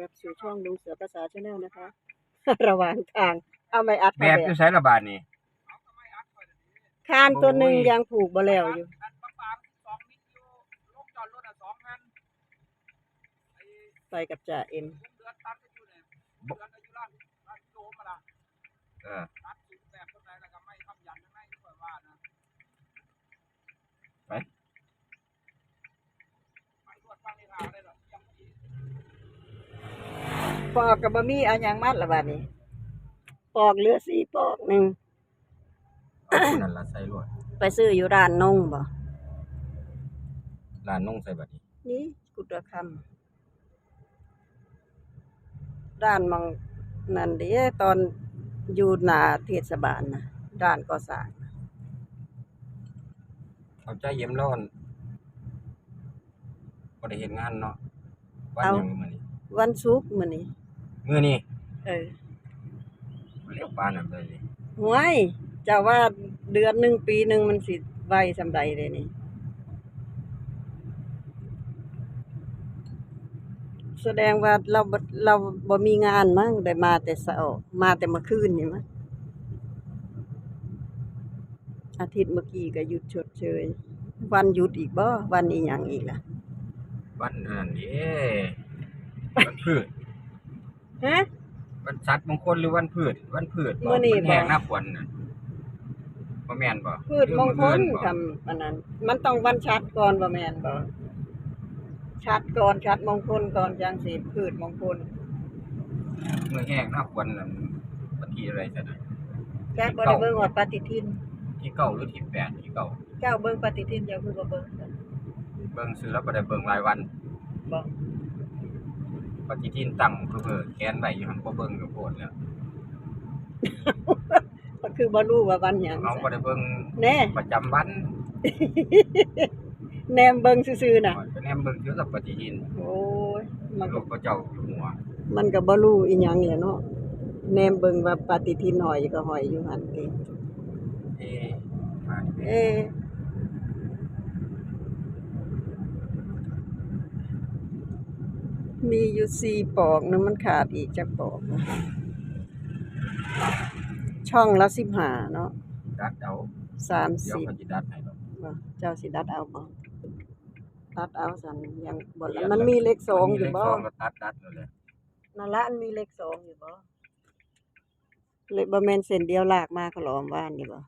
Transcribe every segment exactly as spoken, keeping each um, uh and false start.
รับสู่ช่องลุงเสือภาษาแชนแนลนะคะ ระหว่างทาง เอาไม้อัด แบบอยู่ไสละบาดนี้ คานตัวหนึ่ง โอ้ย ยังผูกบ่แล้วอยู่ ไปกับจ่าเอ็ม เออ ไป ปอกก็บ่มี เอาหยังมัดละบาดนี้ ปอกเหลือสี่ปอกหนึ่ง เอาตัวนั้นละใส่รวด ไปซื้ออยู่ร้านนงบ่ ร้านนงใส่บัดนี้ นี่กุดคำ ร้านหม่องนั่นเด้ ตอนอยู่หน้าเทศบาลน่ะ ร้านก่อสร้าง เอาใจเย็นร้อน บ่ได้เฮ็ดงานเนาะ วันหยังมื้อนี้ วันศุกร์มื้อนี้ มื้อนี้ เออ เร็วปานนั้นเลยนี่ ห้วย เจ้าว่าเดือนหนึ่งปีหนึ่งมันสิไวส่ำใดเด้นี่ แสดงว่าเราบ่ เราบ่มีงานมั้ง ได้มาแต่เช้า มาแต่เมื่อคืนนี่มั้ง อาทิตย์เมื่อกี้ก็หยุดชดเชย วันหยุดอีกบ่ วันอีหยังอีกล่ะ วันอันนั้นเด้ วันพืช ฮะ วันสัตว์มงคลหรือวันพืช วันพืชบ่ มื้อนี้ วันแห่ บ่ นาขวัญน่ะ บ่แม่นบ่ พืชมงคล หรือมื้ออื่นบ่ คำอันนั้น มันต้องวันฉัตรก่อนบ่แม่นบ่ ฉัตรก่อน ฉัตรมงคลก่อนจั่งสิพืชมงคล มื้อแห่นาขวัญนั่นวันที่อะไรซะนะ จักบ่ได้เบิ่งฮอดปฏิทิน ที่เก้าหรือที่แปด ที่เก้า เจ้าเบิ่งปฏิทินเจ้าคือบ่เบิ่ง เบิ่งซื่อแล้วบ่ได้เบิ่งรายวัน บ่ ปฏิทินตั้งเพื่อแขวนไว้อยู่หั่น บ่เบิ่งก็โพดแล้ว ก็คือบ่รู้ว่าวันหยัง เฮาบ่ได้เบิ่ง แน่ ประจำวัน แนมเบิ่งซื่อๆน่ะ ก็แนมเบิ่งอยู่กับปฏิทิน โอ้ย มัน รูปพระเจ้าอยู่หัว มันก็บ่รู้อีหยังแหละเนาะ แนมเบิ่งว่าปฏิทินห้อยก็ห้อยอยู่หั่นติ เอ๊ะมา เอ๊ะ มีอยู่สี่ปอกนะ มันขาดอีกจักปอกนะ ช่องละสิบห้าเนาะ ดัดเอา สาม เดี๋ยว สิบ เขาสิดัดให้ดอก บ่ เจ้าสิดัดเอาบ่ ตัดเอาซั่น ยังบ่ เดี๋ยว มันมีเลขสองอยู่บ่ มันมีเลขสองก็ตัด ดัดเอาเลย นั่นละ อันมีเลขสองอยู่บ่ เลขบ่แม่นเส้นเดียวลากมาเขาล้อมว่านนี่บ่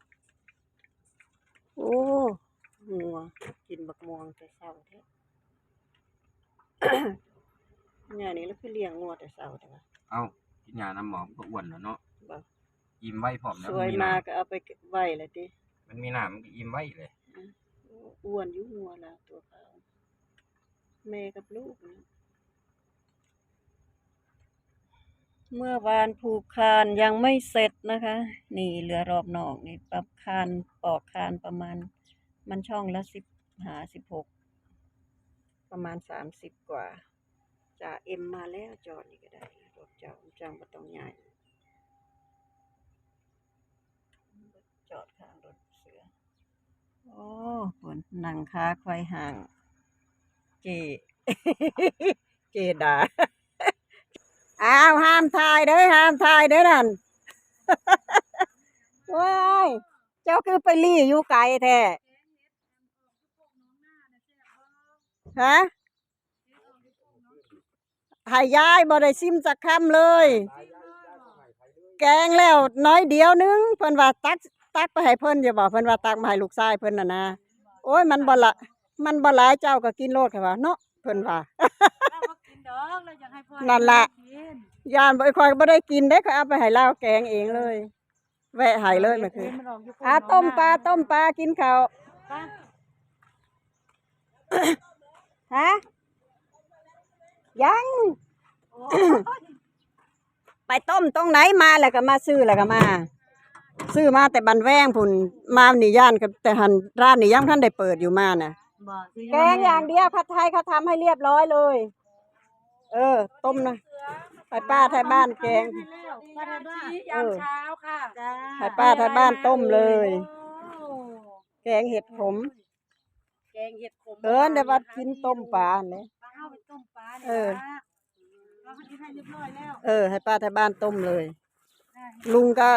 โอ้ งัว กินบักม่วงแต่เช้าแท้ เนี่ยนี่แล้วคือเลี้ยงงัวแต่เช้าแท้วะ เอ้า กินยานำหมอมันก็อ้วนแล้วเนาะ บ่ อิ่มไวพร้อมแล้ว สวย น มา น้ำ ก็เอาไปไว้ละติ มันมีน้ำมันก็อิ่มไวเลย อืม อ้วนอยู่งัวลาวตัวขาว แม่กับลูกนะ เมื่อวานผูกคานยังไม่เสร็จนะคะ นี่เหลือรอบนอกนี่ ปรับคาน ปอกคานประมาณ มันช่องละสิบห้า สิบหก ประมาณสามสิบกว่า จ่าเอ็มมาแล้ว จอดนี่ก็ได้ รถเจ้าจั่งบ่ต้องย้าย จอดข้างรถเสือ โอ้ คนนั่งขาไขว่ห้าง เจ เจดา อ้าว ห้ามถ่ายเด้อ ห้ามถ่ายเด้อนั่น โอ้ย เจ้าคือไปลี้อยู่ไกลแท้ ฮะ ให้ยายบ่ได้ซิมจักคำเลย แกงแล้วน้อยเดียวนึง เพิ่นว่าตัก ตักไปให้เพิ่นอยู่บ่ เพิ่นว่าตักมาให้ลูกชายเพิ่นน่ะนะ โอ้ย มันบ่ละ มันบ่หลาย เจ้าก็กินโลด เขาว่าเนาะ เพิ่นว่า เราก็กินดอก เราอยากให้พ่อ นั่นล่ะ กิน ย่านบ่ ข้อยบ่ได้กินเด้ ข้อยเอาไปให้ลาวแกงเองเลย แวะให้เลยเมื่อคืน มันออกอยู่ อ่ะ ต้มปลา ต้มปลา กินข้าว ปลา ฮะ ยัง โอ้ย ไปต้มตรงไหนมาแล้วก็มาซื้อแล้วก็มา ซื้อมาแต่บ้านแวงพุ้น มานี่ย่านก็แต่หั้น ร้านนี่ยังบ่ทันได้เปิดอยู่มาน่ะ บอกสิ แกงอย่างเดียว ผัดไทยเขาทำให้เรียบร้อยเลย เออ ต้มนะ ให้ป้าไทยบ้านแกง ป้าไทยบ้าน เออ ยามเช้าค่ะ จ้า ให้ป้าไทยบ้านต้มเลย โอ้ แกงเห็ดขม แกงเห็ดขม เออ เดี๋ยวว่ากินต้มปลาเลย ปลาเอาไปต้มปลา เออ นี่ล่ะ เออ ให้ป้าไทยบ้านต้มเลย ลุงก็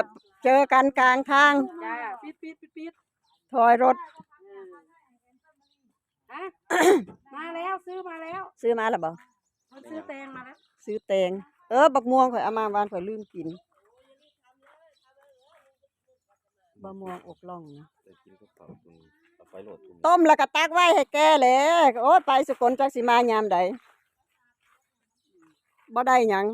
เจอกันกลางทาง จ้า ปิดปิดปิดปิด ถอยรถ ฮะ มาแล้ว ซื้อมาแล้ว ซื้อมาแล้วบ่ มันซื้อแตงมาแล้ว ซื้อแตง เออ บักม่วงข่อยเอามาหวานข่อยลืมกิน บักม่วงอกล่องนะ ไปกินกับเขาวตุนเอาไปโหลดตุน ต้มแล้วก็ตักไว้ให้แกแหละ โอ้ย ไปสกลจักสิมายามใด บ่ได้หยัง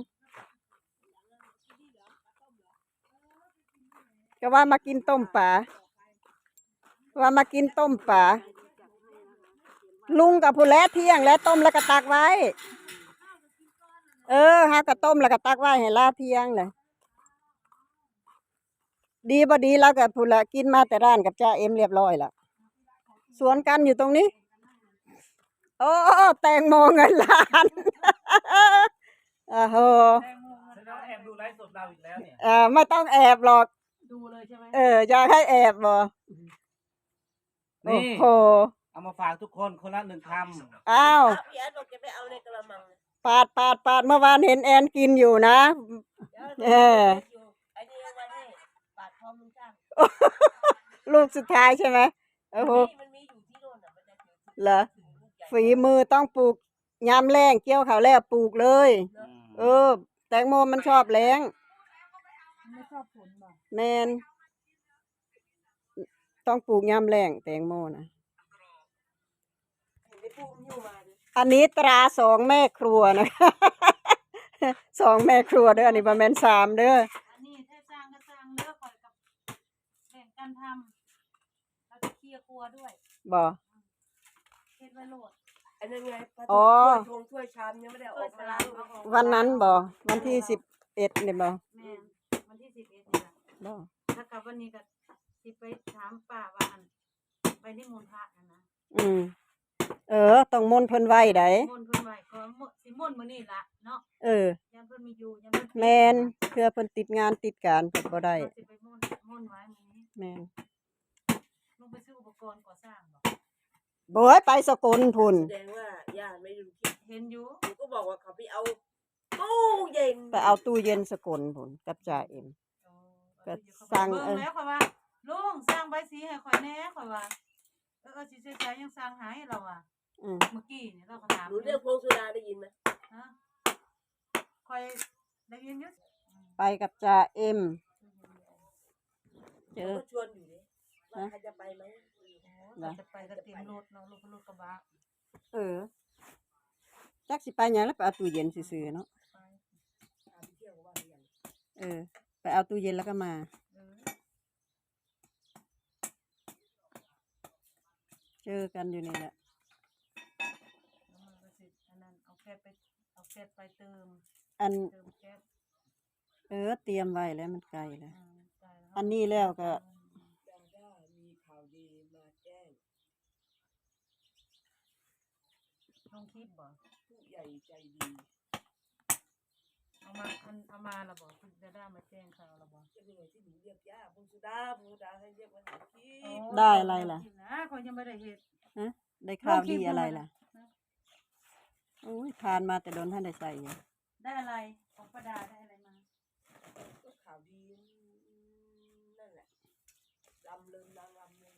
ก็ว่ามากินต้มปลา ว่ามากินต้มปลา ลุงกับผู้แลเที่ยงแล้วต้มแล้วก็ตักไว้ เออ หากระต้มแล้วก็ตักไว้ให้ลาเที่ยงเลย ดีบ่ดีเรากับผู้ละกินมาแต่ร้านกับจ่าเอ็มเรียบร้อยละ สวนกันอยู่ตรงนี้ โอ้ แตงโมเงินล้าน โอ้โห แสดงว่าแอบดูไลฟ์สดเราอีกแล้วเนี่ย เออ ไม่ต้องแอบหรอก ดูเลยใช่ไหม เออ อยากให้แอบบ่ นี่ โอ้โห เอามาฝากทุกคนคนละหนึ่งคำ อ้าว พี่แอดบอกจะไปเอาในกระมัง ปาดปาดปาดเมื่อวานเห็นแอนกินอยู่นะ เออ อันนี้วันนี้ปาดคอมันจ้าง ลูกสุดท้ายใช่ไหม โอ้โห นี่มันมีอยู่ที่โน่นอ่ะ มันจะถือ เหรอ ฝีมือต้องปลูกยามแล้งเกี่ยวเขาวแล้วปลูกเลย อืม เออ แตงโมมันชอบแล้ง ไม่ชอบฝนบ่ แมน ต้องปลูกยามแล้งแตงโมนะ เห็นไอ้ปูมันอยู่มาดิ อันนี้ตราสองแม่ครัวนะ สองแม่ครัวเด้อ อันนี้ประมาณสามเด้อ อันนี้ถ้าสร้างก็สร้างเด้อคอยกับแบ่งกันทำเราจะเคลียร์ครัวด้วย บ่ เฮ็ดไว้โหลด อันนั้นไงปลา อ๋อ ถ้วยชงถ้วยชามยังไม่ได้เอาออกมาล้าง วันนั้นบ่ วันที่สิบเอ็ดนี่บ่ แม่นวันที่สิบเอ็ดนี่แหละ บ่ ถ้ากลับวันนี้ก็สิไปถามป้าว่าอันไปนิมนต์พระนะนะ อืม เออ ต้องมนต์เพิ่นไว้ได๋ มนต์เพิ่นไว้ก็มนต์สิมนต์มื้อนี้ละเนาะ เออ ยันเพิ่นมีอยู่ยันเพิ่น แมน เพื่อเพิ่นติดงานติดการเพิ่นบ่ได้ เพิ่นสิไปมนต์มนต์ไว้มื้อนี้ แมน ลงไปซื้ออุปกรณ์ก่อสร้างบ่ โบยไปสกลพุ้น แสดงว่าย่าไม่ดูคลิป เห็นอยู่ หนูก็บอกว่าเขาไปเอาตู้เย็น ไปเอาตู้เย็นสกลพุ้นกับจ่าเอ็ม โอ้ ก็สั่ง เบิ่งแล้วข่อยว่าลุงสั่งใบสีให้ข่อยแหน่ข่อยว่า เออเออสิใส่ใจยังสั่งให้เราอ่ะ อืม เมื่อกี้นี่เราก็ถาม หนูเรียกพงสุดาได้ยินไหม ฮะข่อยได้ยินอยู่ ไปกับจ่าเอ็ม เจอ เขาก็ชวนอยู่นี่ว่าใครจะไปไหม โอ้ยจะไปก็เตรียมรถเนาะรถรถกระบะ เออ จักสิไปหยังแล้วไปเอาตู้เย็นซื่อๆเนาะ ไป พาไปเที่ยวก็ว่าไปอย่าง เออ ไปเอาตู้เย็นแล้วก็มา เออ เจอกันอยู่นี่แหละ แล้วมันก็สิอันนั้นเอาแก๊สไปเอาแก๊สไปเติม อัน เติมแก๊ส เออ เตรียมไว้แล้วมันไกลแล้ว อืมไปแล้ว อันนี้แล้วก็ ดาด้ามีข่าวดีมาแจ้ง ลงคลิปบ่ ผู้ใหญ่ใจดี เอามาอันเอามาละบ่คุณดาด้ามาแจ้งข่าวละบ่ จะเหนื่อยที่หนูเรียกย่าพงสุดาพงสุดาให้เรียกมาถามพี่ โอ้ ได้อะไรล่ะ นะเขายังไม่ได้เห็น ได้ข่าวดีอะไรล่ะ โอ้ย ผ่านมาแต่โดนท่านได้ใส่อยู่ ได้อะไรของประดาได้อะไรมา ก็ข่าวดีนั่นแหละลำเริงนางลำเริง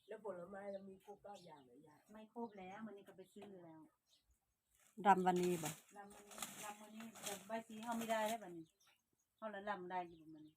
แล้วผลไม้เรามีครบเก้าอย่างเลยย่า ไม่ครบแล้ววันนี้ก็ไปซื้อแล้ว รำวันนี้บ่ ลำวันนี้ลำวันนี้แต่ใบสีเขาไม่ได้แล้วบัดนี้เขาละลำได้อยู่บัดนี้